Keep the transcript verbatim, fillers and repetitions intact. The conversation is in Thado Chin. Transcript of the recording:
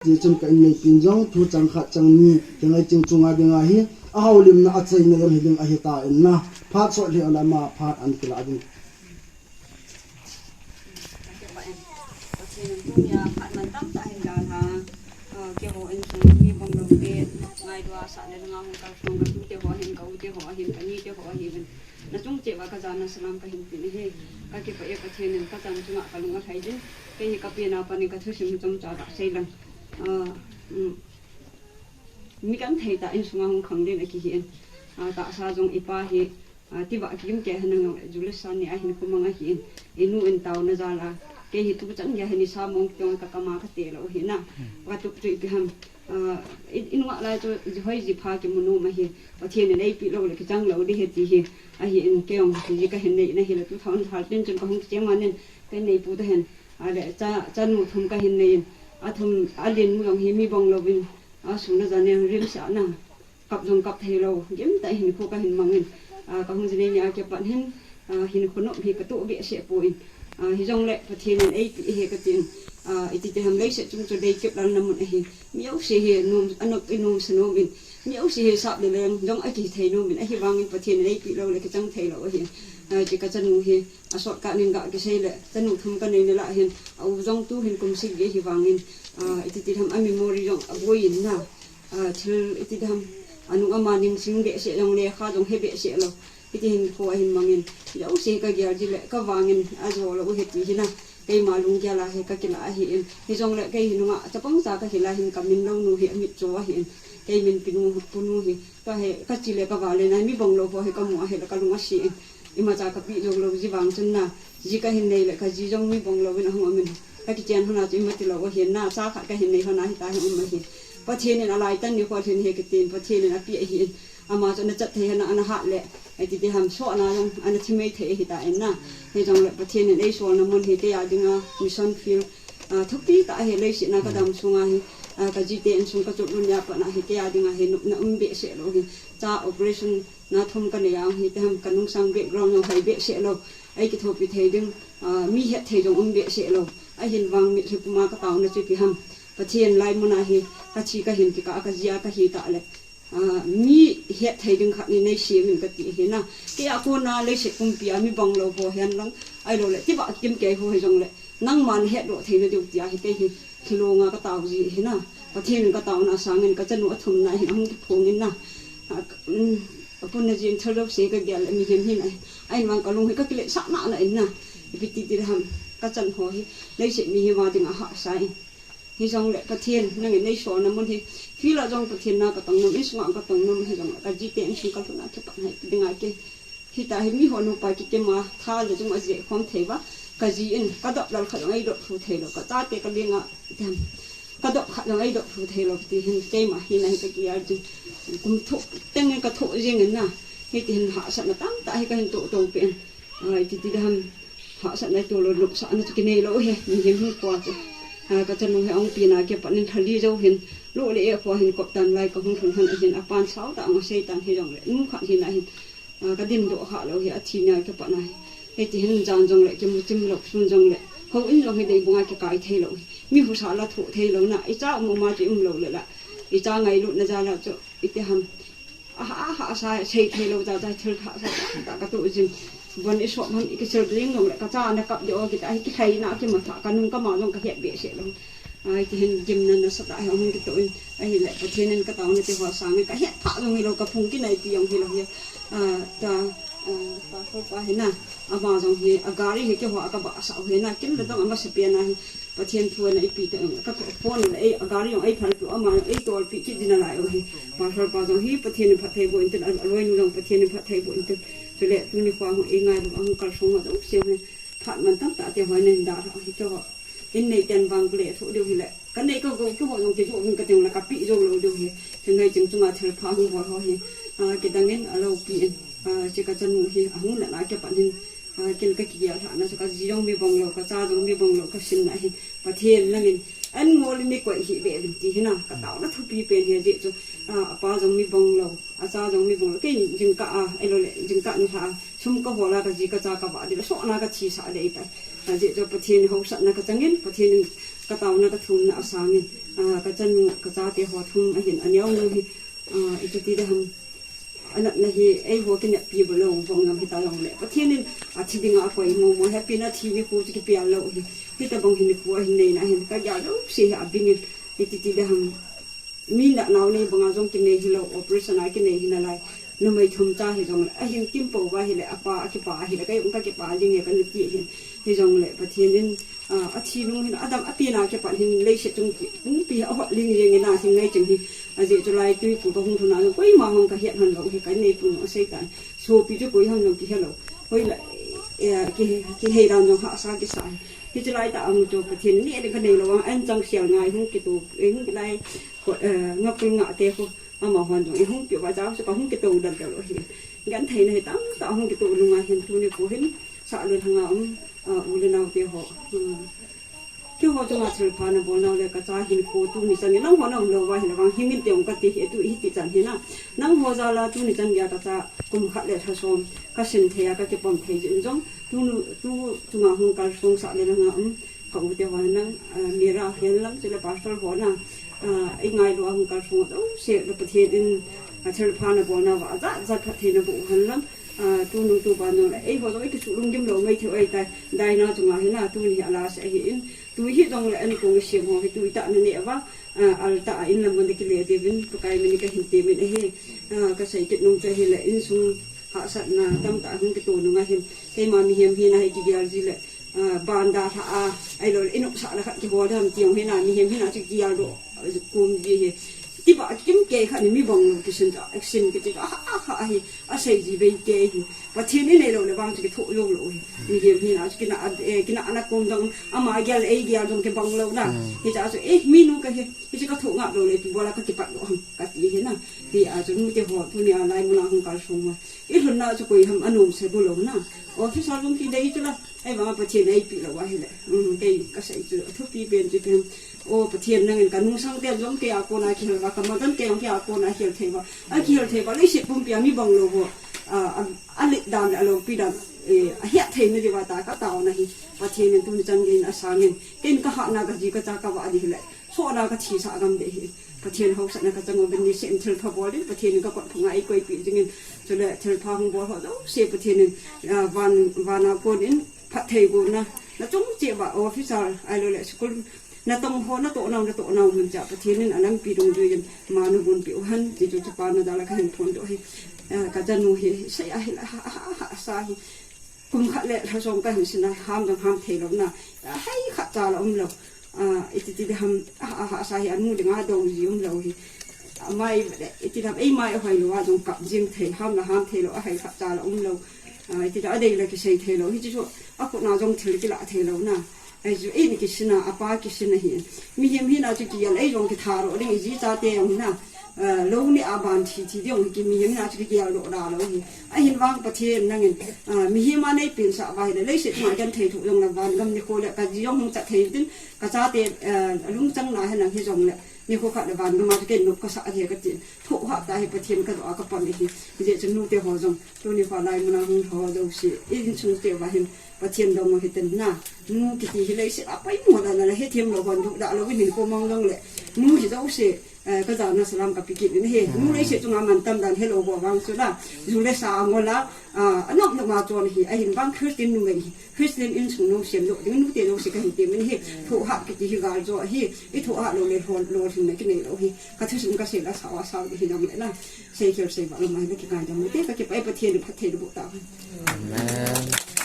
Hichun ka inneipin jong thu chang khat chang ni, kingai ching chunga dinga hi, a houlimna a chaina jong hiding ahitan na, phat sot lheh le ama phat an kila ding. Pathen in tunia phat mantam tah hin dalha, ah, keiho insung mi bang lou te, ngailua sah le nunga hung kalsong ka tute ho ahin, ka u te ho ahin, ka ni te ho ahin. Nachung cheh uva ka jana salam ka hin pe in ahi. Ka kipah e Pathen in ka chan chunga ka lung alhai jin. Kei hi ka pen a pat in ka thusim chomcha ka sei lang. Ah, um, mi kan thei tah insunga hung khang den akihi in. Ah, tahsa jong i pa hi, ah, tiva kim kei henlang jong Julius San ni a hin khomang ahi in. I nu in taona jal a. Kei hi tuchan gei hin i sa mong tong ka kama ka te lou hi na. Ka tup tu ipi ham. Ah, i, i nunga lai chu ji hoi ji pha kimu nom ahi. Pathen in eipe lou le kichang lou ding ahi ti hi. Ahi in kei jong ji ka hin nei in ahi le two thousand thirteen chun ka hung kicheng man in ka inneipu te hin. A le cha, chanu thum ka hin nei in. A thum, a lennu jong hi mi bang louvin. A suna jan in rim sa na. Kap jong kap thei lou. Gim tah hinkho ka hin mang in. Ah, ka hung ji nei nia kipat hin. Ah, hinkho nop hi ka toh behseh poi. Ah, hijongle Pathen in eipe ahi ka tin. Ah, iti ti ham leiset chung chu dei kep lalna mun ahi. Mi jouse hi nom, a nop i nom sa nom in. Mi jouse hi sap le leng jong a kithei nom in. Ahivangin Pathen in eipe lou le kichang thei lou ahi. Ah, ti ka chanu hi. A sot ka ning ka kisei le. Chanu thum ka nei na lah hin. A u jong tu hin kum sagi ahi vangin. Ah, iti ti ham a memory jong a boi in na. Ah, thil iti ti ham. A nung ama ning sing behseh jong le kha jong he behseh lou. Hiti hinkho ahin mang in, jouse ka gel ji le, ka vangin a jo lou u ahi ti hi na. Keima lunggel a hi ka kila ahi in. Hijongle kei hi nunga, chapang cha ka hi lai hin ka min lou nu hi a mit cho ahi in. Kei min Pi Nu, Pu Nu hi. Ka he, ka chi le ka va le na, mi bang lou ho hi ka mu ahi le ka lung asi in. Imacha ka pe jou lou ji vang chun na. Ji ka hin nei le, ka ji jong mi bang louvin a hung um in. Ka kichen hon a chu ima ti lou ahi na. Cha khat ka hin nei hon a hi ta hi um ahi. Pathen in a lai tan ni kho hin he ka tin, Pathen in a pe ahi in. Ama chu ana chat thei hena ana hat le, iti ti ham so ana jong, ana thi mai thei ahi ta in na. Hijongle Pathen in ei solna mun hi kei a dinga mission field, ah, thupi tah ahi leiset na ka dam sunga hi, ah, ka ji te insung ka chot lhun nia pat na hi kei a dinga hi nopna um behseh lou hi. Cha operation na thum ka nei a hi ti ham ka nungsang background jong hai behseh lou. Ei kithopi thei ding, ah, mi het thei jong um behseh lou. Ahin vang mitlhi puma ka taona chu ipi ham. Pathen lai mun a hi ka thi ka hin kikah a ka ji a ka hi ta le. Ah, mi het thei ding khat ni nei sem in ka ti ahi na. Kei a kona leiset pumpi a mi bang lou ho hen lang. Ahilou le, tiva kim kei ho hijongle. Nangma na het doh thei na diu ti ahi kei hi. Thilong a ka tao ji ahi na. Pathen in ka taona sangin ka chanu a thum na hin a hung kiphong in na. Ah, um, a pun na jin thil jouse ka gel le mihem hin ahi. Ahin vang ka lung hi ka kile sa na na in na. Ipi ti ti ham. Ka chan ho hi. Leiset mihem a dinga hahsa in. Hijongle Pathen, nangin nei solna mun hi. Field a jong Pathen na ka tong nom, insunga ka tong nom, hijongle ka ji te insung ka lhun a kipat hai, dinga ke. Hita hi mi ho nupa kikem a, tha le jong a je khom thei va. Ka ji in, ka dop lal khat jong ei dop thu thei lou, ka chate ka lenga, tem. Ka dop khat jong ei dop thu thei lou, ti hin keima hi na hi ka ki ar jin. Kum thu, teng ka thu jing in na. Hiti hin hahsatna tamtah hi ka hin to to pen. Ai, ti ti dam. Hahsatna i to lou, lupsahna chu kinei lou hi, mihem hinkho chu. Ah, ka chanu hi a hung pi na kipat in thali jou hin, lo le e kho hin kop tan lai ka hung lhun hon ahin, a pan sao tah a hung sei tan hijongle, nu khat hi na hin, ah, ka din doh kha lou hi, a thi na kipat na hi. Hiti hin jan jongle, kimu chim lou, sun jongle, houin jong hi dei bunga kikai thei lou hi. Mi husa la thoh thei lou na, i cha um um a chu um lou le la, i cha ngailutna jal a chu, iti ham. A ha, a ha, sa, sei thei lou, cha, cha, thil kha, sa, ta, ta, ka tu jin. Bon i sop ham, i kisil ding nung le, ka cha na kap di o, kita, hi kilhai na, kimatha, ka nung ka ma jong ka het behseh lou. Ai, ti hin gimna nasa tah hi, hung kitu in, ahile, Pathen in ka taona ti ho sangin, ka het pha jong hi lou, ka phung kinai pi jong hi lou hi. Ah, ta, ah, ta, ko pa hi na, ama jong hi, a gari hi keiho a ka ba sa hi na, kin le dong ama sa pi na hi. Pathen thu ana ipi te, ka phone le ei, a gari jong ei phal pi, ama jong ei tol pi kit ding nalai u hi. Pastor pa jong hi Pathen in phatthei boh in tin, a, a loi nu jong Pathen in phatthei boh in tin. Chule, tuni kho hung ei ngai lou, a hung kalsong a jong siam hi. Phat mantam tah te hoi nen da hi te ho. In nei ten vang le thu diu hi le. Ka nei ka go, keiho jong kei jong ka teng le ka pi jou lou diu hi. Chun nei ching chunga thil pha hung bol ho hi. A, kidang in a lou pi in. A, che ka chanu hi, a hung na na ke pan hin. Ah, kin ka kigel lhahna chu ka ji jong mi bang lou, ka cha jong mi bang lou, ka sinna hi Pathen langin an ngol in nei koi hih beh uvin ti hi na, ka taona thupi pen hi ajeh chu, ah, a pa jong mi bang lou, a cha jong mi bang lou, kei jingkah a, ahilou le, jingkah nilhah a, sum ka hol a, ka ji ka cha ka vah ding le, sohna ka thisah ding ahi tai. Ajeh chu Pathen haosatna ka chang in, Pathen in ka taona ka thumna a sangin, Ah, ka chanu, ka chate ho thum ahin, aneo nu hi, ah, ichuti de ham. Anatna hi eiho kineppi bou lou vang ngam hita jongle, Pathen in athi dinga akoi momo, hepina thi nikho chu kipel lou hi. Hitabang hi nikho ahin neina hin, ka gel jouse hi abingin, ichuti de ham. Mi natnao nei banga jong kinei hilou, operation a kinei hinalai. Numei thum cha hijongle, ahin kimpouva hile, apa akipa ahile, kei jong kakipah jing e, ka nupi hin. Hijongle, Pathen in, ah, athi nung hin, adam atina kipat hin, leiset chung pumpi ahot ling jeng in, ahin ngai cheng hi. Ajeh chu lai tui pu kahung lhun a jong, koima hung kahet hon lou hi, kanei pu nu asei tan. Sopi chu koi ham jong kihelou. Hoila, eh, ki, kihei dan jong hahsa kisa hi. Hichu lai tah a mu chu Pathen in neh ding kanei lou vang, anchang sel ngai hung kito, eh, hung kilai, ko, eh, ngakul ngah te khu. Amahon jong eihung peh uva, jao chu kahung kito dan talo hi. Gentheina hi tamtah hung kito nunga hin tuni kho hin sah le lhanga um, ah, u le nao te ho. Ah, keiho chunga thilpha nabol nau le kacha hinkho tuni chan nangho naum lou va hile vang hing inte ong kati hi tu hiti chan hi na. Nangho jal a tuni chan geiya kacha kum khat le lha som kasin thei a kakipom thei jin jong. Tunu, tu chunga hung kalsong sah le lhanga um. Ka u te ho nang, ah, Mira hen lang, chule pastor ho na, ah, i ngailu a hung kalsong jouse, le Pathen in, ah, thilpha nabol nauva, ajat jat phatthei naboh u hen lang, ah, tunung tuban jong le, eiho jong i kisu lunggim lou mai thei u ahitai, Daina chunga hi na, tuni hi a last ahin, tu hi jong le ankong i sem ho hi, tu i tah na neh uva, ah, altar a in lam mun a kile diuvin, Pakai min in kahin temin ahi, ah, kasei kit nung chu ahile, insung hahsatna tamtah hung kito nunga hin, keima mihem hina hi kigel ji le, ah, ban dalha a, ahilou le, i nopsahna khat kihol ham ti jong hina, mihem hina chu kigeldoh, ah, kum ji hi. Tiba kim kei khat ni mi bang lou kisin ta, action kiti ta, ha, ha, ha, hi, asei ji bei kei hi. Pathen in neilou le vang chu kithoh jou lou hi. Mihem hina chu kina, eh, kina ana kum jong, ama gel, ei gel jong kibang lou na. Hmm. Hicha chu, eh, minu kahi, hichu kathoh ngap lou le, ipi bola kakipat lou ham, kati hi na. Hia chu nute ho, tunia lai muna hung kalsong ho. I lhunna chu koi ham anom se bou lou na. Office a jong kidei chu la. Ahivanga Pathen in eipeh lou ahile. Um, kei kasei chu athupi pen chu pen. O Pathen nangin kanungsang te jong kei a kona kihel uva, ka mother te jong kei a kona kihel thei uva. Akihel thei uva, leiset pumpi a mi bang lou ho. A, a, alet dan le alopi dan, eh, ahet thei na diuva ta kataona hi. Pathen in tuni chan geiyin asangin. Ken kahatna kaji kacha kavah ding hile. Sohna kathi sah ngam ding ahi. Pathen haosatna kachang uva, beni se in thilpha bol ding, Pathen in kakot phunga eikoipeh dingin. Chule thilpha hung bol ho jouse Pathen in, ah, van, vana kon in phatthei bohna. Nachung cheh uva officer, ahilou le school, natong ho, natoh nau, natoh nau mun cha, Pathen in alampi dungjuiyin, manu gonpeh u hen, ti chu chapa na jal a kahin phondoh ahi. Ah, kachanu hi, sei ahi, ha, ha, ha, sa hi. Kum khat le lha som kahin sin a, ham jong ham thei lou na. Ahai khat cha la um lou. Ah, iti ti ham, ah, ah, ah, sa hi anu dinga dou ji um lou hi. Amai le, iti ham, eimai ahoi lou a jong kap jing thei, ham la ham thei lou, ahai khat cha la um lou. Ah, iti ta adei la kisei thei lou. Hichu chu, akhut na jong thil kila thei lou na. Ahi chu, eini kisin a, apa kisin ahi. Mihem hina chu kigel, ei jong kitha ro ding, iji chate jong na. Ah, lou ni a ban thi thi ding, ki mihem hina chu kigel doh da lou hi. Ahin vang Pathen nangin, ah, mihem a nei pin sah uva hile, leiset ma genthei thoh jong la van gam nikho le, kaji jong hung chat thei tin, kachate, ah, lungchang na hen lang hijongle, nikho khat le van gam a chu ken nop kasah thei katin. Thoh hah tah hi Pathen kadoh a kapang ahi. Hijeh chun nute ho jong, tuni kho lai muna hung ho jouse, insung te uva hin, Pathen dong u hitin na. Nu kiti hi leiset a poimo dan a la hethem lou hon duhdah lou in hinkho mang jongle. Nu hi jouse, eh, kajana salam kape kit in ahi. Nu leiset chunga mantam dan helou ho vang chu la. Ju le sa angol a, ah, anop nop a chon ahi. Ahin vang Christian numei hi. Christian insung nou semdoh ding nute jouse kahin temin ahi. Thoh hah kiti hi gal jo ahi. I thoh hah lou le lol, lolhinna kinei lou hi. Ka thusim kasei la sao a sao ding hijongle na. Seikhel sei va lou mai na kingaidam ute. Kakipah e, Pathen in phatthei naboh tauhen. Amen.